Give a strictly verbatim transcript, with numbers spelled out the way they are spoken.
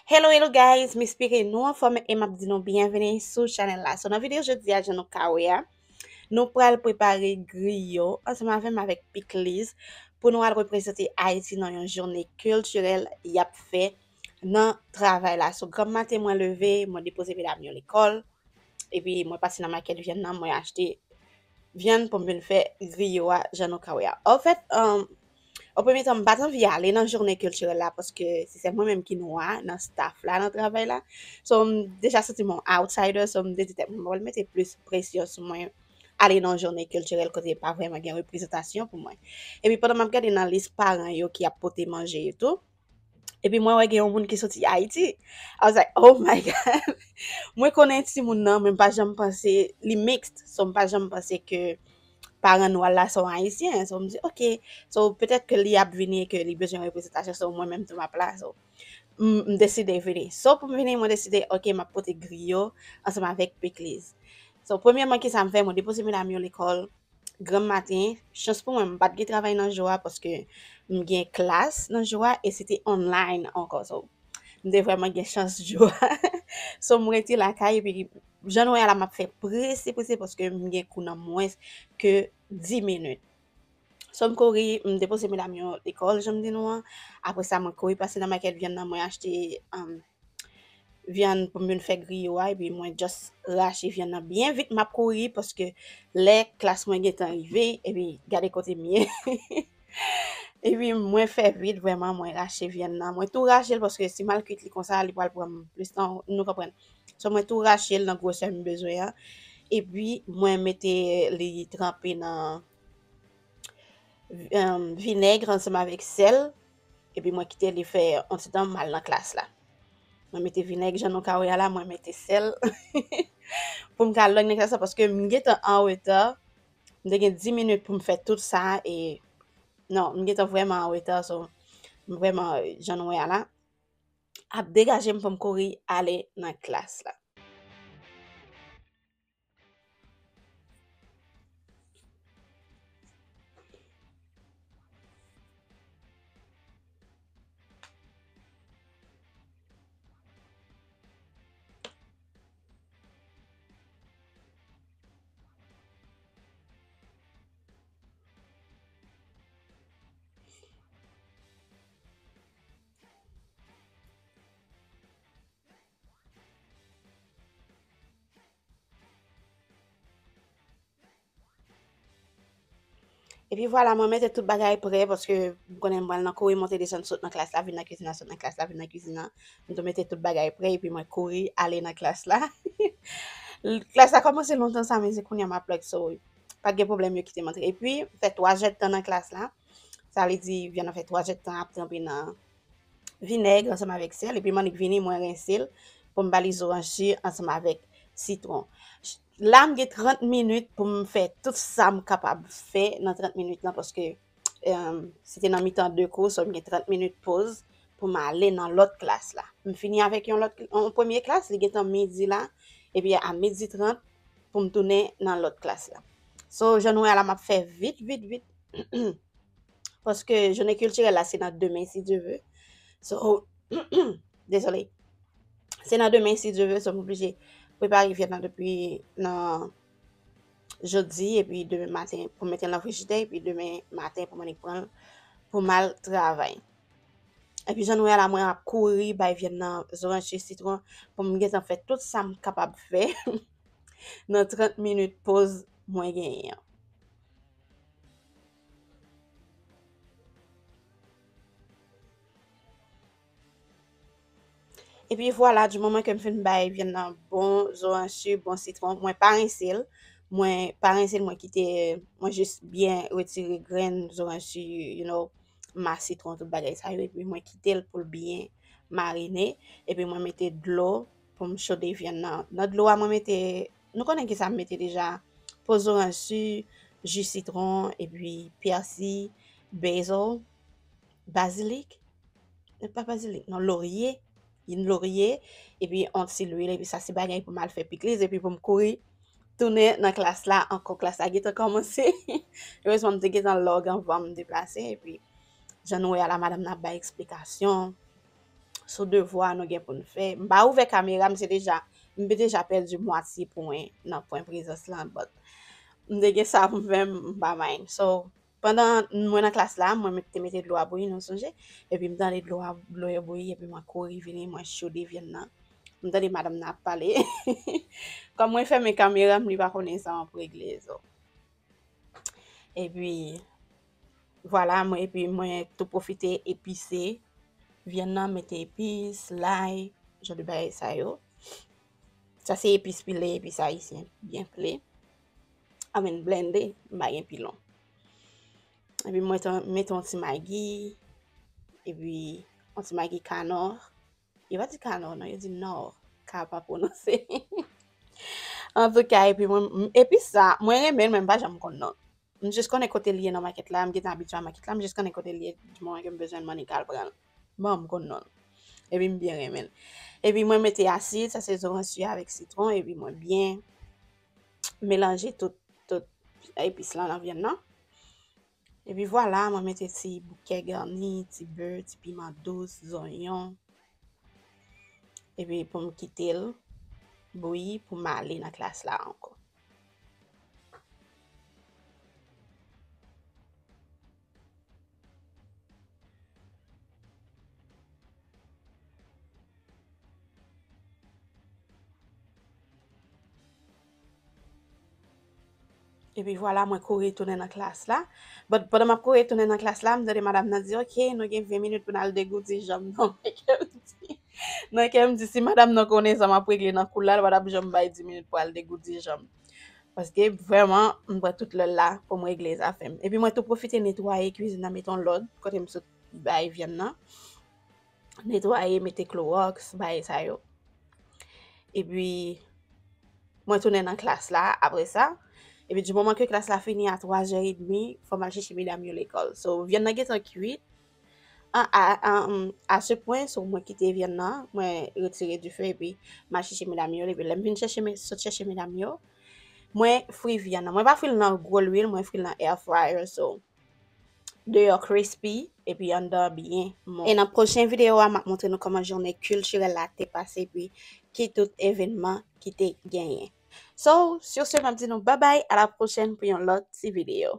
Hello, hello guys, m espere nou anfòm e m ap di nou byenveni sou chanèl la. So, nan videyo jodi a, jan nou ka wè a, nou pral prepare griyo ansanm avè m avèk pikliz pou nou al reprezante Ayiti nan yon jounen kiltirèl y ap fè nan travay la. So, granm maten mwen leve, mwen depoze medam yo lekòl, epi mwen pase nan makèt vyann nan, mwen achte vyann pou m vin fè griyo a, jan nou ka wè a. Anfèt, um, o premye tan, m pa t anvi ale nan jounen kiltirèl la, paske se sèl mwen menm ki nwa nan staff la, nan travay la. So, m deja santi m yon outsider, so m te di tèt mwen, mwen pral mete plis presyon sou mwen ale nan jounen kiltirèl kote pa vrèman gen reprezantasyon pou mwen. Epi pandan m ap gade nan lis paran yo ki ap pote manje yo tou, epi mwen wè gen yon moun ki soti Ayiti. I was like, "Oh my God." Mwen konnen timoun nan, men m pa janm panse, li mixed, so m pa janm panse ke paran nwa l la se yon Ayisyen. So m di, "Ok." So petèt ke li ap vini e ke li bezwen reprezantasyon, so mwen menm tou m ap la. So m, m deside vini. So pou m vini, mwen deside, "Ok, m ap pote griyo ansanm avèk pikliz." So premyèman, kisa m fè? Mwen depoze medam yo lekòl granm maten. Chans pou mwen, m pa t gen travay nan jou a paske m gen klas nan jou a e se te online ankò. So, m te vrèman gen chans jou a. So, m rete lakay epi jan nou wè a la, m ap fè prese, prese paske m gen kou nan mwens ke dis minit. So, m kouri, m depoze medam yo lekòl, jan m di nou an. Apre sa, mwen kouri pase nan makèt vyann nan, mwen achte, um, vyann pou m vin fè griyo a, epi mwen just rache vyann nan byen vit, m ap kouri, paske lè klas mwen gentan rive, epi gade kote m ye. Epi mwen fè vit, vrèman, mwen rache vyann nan. Mwen tou rache l, paske si m al kuit li konsa, li pral pran m plis tan, nou konprann. So, mwen tou rache l nan gwosè m bezwen an. Epi mwen mete li tranpe nan, em, vinèg ansanm avèk sèl. Epi mwen kite li fè yon ti tan, m al nan klas la. Mwen mete vinèg, jan nou ka wè a la, mwen mete sèl. Pou m ka log nan klas la, paske m gentan an reta. M te gen dis minit pou m fè tout sa, e non, m gentan vrèman an reta, so, m vrèman, jan nou wè a la, ap degaje m pou m kouri ale nan klas la. Epi vwala, mwen mete tout bagay prè, paske m konnen m pral nan kouri monte desann, sot nan klas la, vin nan kizin nan, sot nan klas la, vin nan kizin nan. M tou mete tout bagay prè, epi mwen kouri ale nan klas la. Klas la kòmanse lontan sa, men se kounye a m ap log, so pa t gen pwoblèm, yo kite m antre. Epi, m fè twa èdtan nan klas la. Sa vle di, vyann nan fè twa èdtan ap tranpe nan vinèg ansanm avèk sèl, epi m annik vini, mwen rense l pou m ba li zoranj si ansanm avèk sitwon. La, m gen trant minit pou m fè tout sa m kapab fè nan trant minit lan, paske, em, se te nan mitan de kou, so m gen trant minit poz pou m ale nan lòt klas la. M fini avèk yon lòt, yon premye klas, li gentan midi la, epi a midi trant pou m tounen nan lòt klas la. So, jan nou wè a la, m ap fè vit, vit, vit. Paske jounen kiltirèl la, se nan demen, si Dye ve. So, dezole. Se nan demen, si Dye ve, so m oblije prepare vyann nan depi nan jodi, epi demen maten pou m mete l nan frijidè, epi demen maten pou m annik pran l pou m al travay. Epi jan nou wè a la, mwen ap kouri bay vyann nan zoranj si sitwon pou m gentan fè tout sa m kapab fè nan trant minit poz mwen genyen an. Epi vwala, di moman ke m fin bay vyann nan bon zoranj si, bon sitwon, mwen pa rense l. Mwen pa rense l, mwen kite, mwen jis byen retire grenn zoranj si, you know, mas sitwon, tout bagay sa yo, epi mwen kite l pou l byen marine. Epi mwen mete dlo pou m chode vyann nan. Nan dlo a, mwen mete, nou konnen kisa m mete deja, po zoranj si, ji sitwon, epi pèsi, basil, bazilik, e pa bazilik, non, lorye, yin lorye, epi yon ti lwil, epi sa se bagay pou m al fè pikliz, epi pou m kouri tounen nan klas la ankò. Klas la gentan kòmanse. Erezman, m te gentan log anvan m deplase, epi jan nou wè a la, madanm nan ap bay eksplikasyon. sou devwa nou gen pou n fè. M pa ouvè kamera, m se deja, m te deja pèdi mwatye pwen nan pwen prezans lan, but m te gen sa pou m fè, m pa mind. So, pandan mwen nan klas la, mwen met- te mete dlo a bouyi, nou sonje? Epi m tande dlo a, dlo yo bouyi, epi mwen kouri vini, mwen chode vyann nan. M tande madanm nan ap pale. Kòm mwen fèmen kamera m, li pa konnen sa m ap regle, so. Epi, vwala, mwen, epi mwen tou pwofite epise vyann nan, mete epis, lay, jan de bagay sa yo. Sa se epis pile, epis ayisyen byen pile. I mean, blende, m pa gen pilon. Epi mwen t- mete yon ti magi, epi yon ti magi kanò. Yo pa di kanò, non, yo di nò. Ka pa pwononse. Antouka, epi mwen, m- epi sa, mwen renmen l, men m pa janm konn non l. M jis konnen kote l ye nan makèt la, m gentan abitye a makèt la, m jis konnen kote l ye, di moman ke m bezwen l, m annik al pran l. Bon, m konn non l. Epi m byen renmen l. Epi mwen mete asid, sa se zoranj avèk sitwon, epi mwen byen melanje tout, tout epis lan nan vyann nan. Epi vwala, mwen mete ti boukè gani, ti bè, ti piman dous, zonyon. Epi pou m kite l bouyi pou m ale nan klas la ankò. Epi vwala, mwen kouri tounen nan klas la. But pandan m ap kouri tounen nan klas la, m tande madanm nan di, "Ok, nou gen ven minit pou n al degoudi janm nou." Nan kè m di, nan kè m di, si madanm nan konnen sa m ap regle nan kou la, l pa t ap janm bay dis minit pou al degoudi janm. Paske vrèman, m pran tout lè la pou m regle zafè m. Epi mwen tou pwofite netwaye kwizin nan, mete yon lòd, kote m sot bay vyann nan. Netwaye, mete klowòks, bagay sa yo. Epi, mwen tounen nan klas la apre sa. Epi, di moman ke klas la fini a twa zè edmi, fò m al chèche medam yo lekòl. So, vyann nan gentan kwit. A, a, a, a ce point, so, mwen kite vyann nan, mwen retire dife, epi m al chèche medam yo. Epi, lè m vin chèche, sot chèche medam yo, mwen fri vyann nan. Mwen pa fri l nan gwo lwil, mwen fri l nan air fryer, so. Deyò crispy, epi anndan byen mou. E nan pwochen videyo a, m ap montre nou kòman jounen kiltirèl la te pase, epi ki tout evènman ki te genyen. So, sur ce, m ap di nou babay, a la pwochèn pou yon lòt ti videyo.